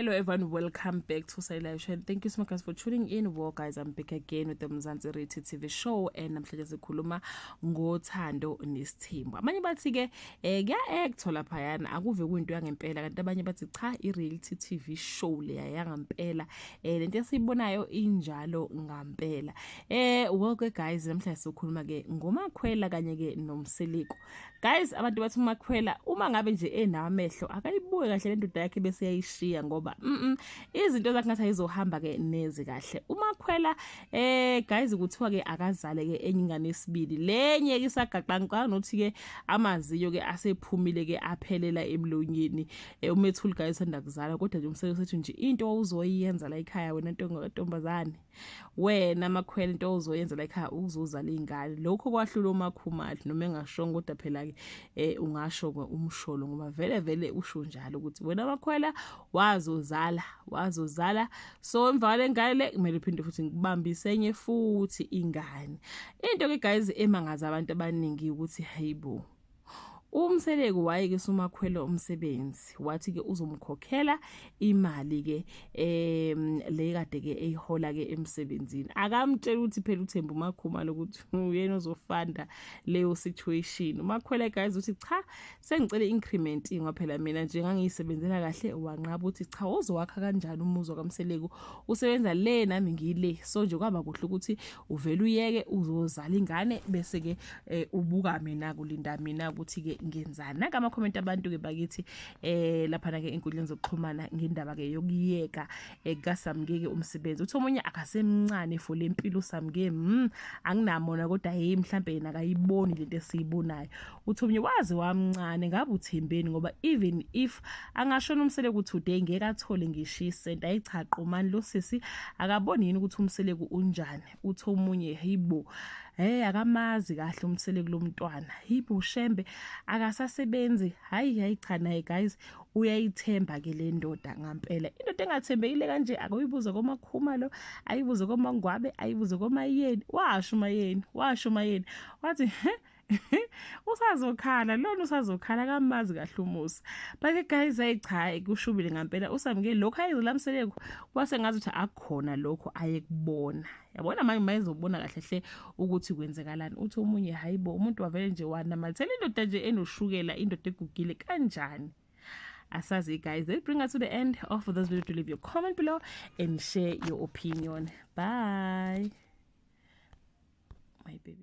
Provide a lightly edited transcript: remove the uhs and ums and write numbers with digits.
Hello everyone, welcome back to Say Live Show and thank you so much guys for tuning in. Well guys, I'm back again with the Mzansi Reality TV show and namhlanje sikhuluma ngothando nesithembu. Abanye bathi ke kuya act lapha yana akuve kuyinto yangempela, kanti abanye bathi cha, i reality TV show leya yangampela. Lento esiyibonayo injalo ngampela. Well ke guys, namhlanje sikhuluma ke ngoMakhwela kanye ke noMseleku. Guys, abantu bathi uMakhwela uma ngabe nje enamehlo akayibuke kahle le ndoda yakhe bese yayishiya, ngoba izinto zakhe ngathi ayizohamba ke neze kahle. UMakhwela guys, kuthiwa ke akazale ke enye ingane esibili, lenye ke isagaqa nothi ke amaziyo ke asephumile ke aphelela emlonyeni. Umethuli guys sanda kuzala, kodwa nje umsebenzi sethu nje into ozoyenza la ekhaya wena ntombazane, wena Makhwela, into ozoyenza la ekhaya uzozala ingane. Lokho kwahlula uMakhumalo noma engashongo, kodwa phela ke ungasho umsholo ngoba vele vele usho njalo ukuthi wena Makhwela wazozala wazozala, so emva kwale ngane le kumele uphinde futhi ngibambise enye futhi ingane. Into ke guys emangaza abantu abaningi ukuthi hayibo, uMseleku waye-ke sumakhwela umsebenzi, wathi-ke uzomkhokhela imali-ke le kade-ke eyihola-ke emsebenzini. Akamtshela ukuthi phela uThemba uMakhumalo ukuthi uyena ozofanda leyo situation. UMakhwela guys uthi cha, sengicela i-increment ngoba phela mina nje ngangiyisebenzela kahle. Wanqaba, uthi cha, uzowakha kanjani umuzi kaMseleku usebenza le nami ngile? So nje kwaba kuhle ukuthi uvele uyeke uzozala ingane, bese-ke ubuka mina, kulinda mina ukuthi-ke ngenzani. Nanka ama-comment abantu-ke bakithi laphana-ke enkundleni zokuxhumana ngendaba-ke yokuyeka kaSamke-ke umsebenzi. Uthi omunye akasemncane for le mpilo uSamke, anginamona kodwa hey, mhlambe yena akayiboni lento esiyibonayo. Uthi omunye waze wamncane, ngabe uthembeni, ngoba even if angashona uMseleku today ngeke athole ngisho isenti. Ayi cha, qomani lo sisi akaboni yini ukuthi uMseleku unjani? Uthi omunye hayibo, hey, akamazi kahle uMseleku lo mntwana, hibo shembe akasasebenzi. Hayi hayi cha, naye guys uyayithemba ke le ndoda ngampela. Indoda engathembekile kanje akuyibuze koMakhumalo, ayibuze koMangwabe, ayibuze koMayeni. Washo uMayeni, washo uMayeni wathi usazokhala lona, usazokhala, kamazi kahle umusa. But guys, ayi cha, kushubile ngampela. USamke lokho ayizilamseleko kwase ngazi ukuthi akukhona lokho ayekubona, yabona manje mayezobona kahle hle ukuthi kwenzekalani. Uthi omunye hayibo, umuntu wavele nje wanamathela indoda nje enoshukela, indoda egugile kanjani? Asazi guys. That bring us to the end of this video. To leave your comment below and share your opinion. Bye my baby.